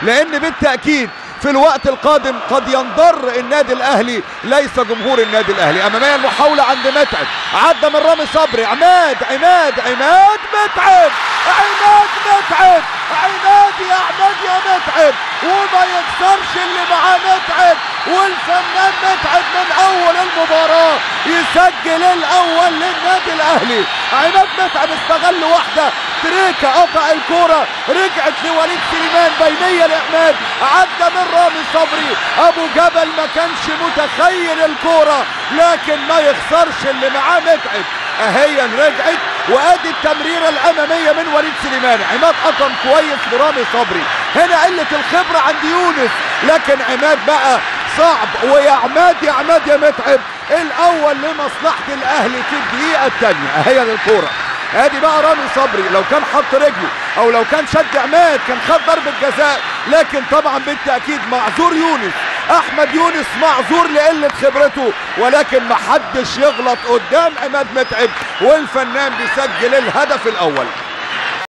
لان بالتاكيد في الوقت القادم قد ينضر النادي الاهلي ليس جمهور النادي الاهلي. امامية المحاولة عند متعب، عدى من رامي صبري، عماد عماد عماد متعب، عماد متعب، عماد يا عماد يا متعب، وما يكسرش اللي معاه متعب، والفنان متعب من اول المباراة يسجل الاول للنادي الاهلي. عماد متعب استغل واحدة، تريكا قطع الكورة، رجعت لوليد سليمان، بينيه لعماد، عدى من رامي صبري، ابو جبل ما كانش متخيل الكورة، لكن ما يخسرش اللي معاه متعب. اهي رجعت، وادي التمريره الامامية من وليد سليمان، عماد قطم كويس لرامي صبري، هنا قلة الخبرة عند يونس، لكن عماد بقى صعب، ويا عماد يا عماد يا متعب الاول لمصلحة الاهلي في الدقيقة الثانية. اهي الكورة، ادي بقى رامي صبري، لو كان حط رجله او لو كان شد عماد كان خد ضربه جزاء، لكن طبعا بالتاكيد معذور يونس، احمد يونس معذور لقلة خبرته، ولكن محدش يغلط قدام عماد متعب، والفنان بيسجل الهدف الاول.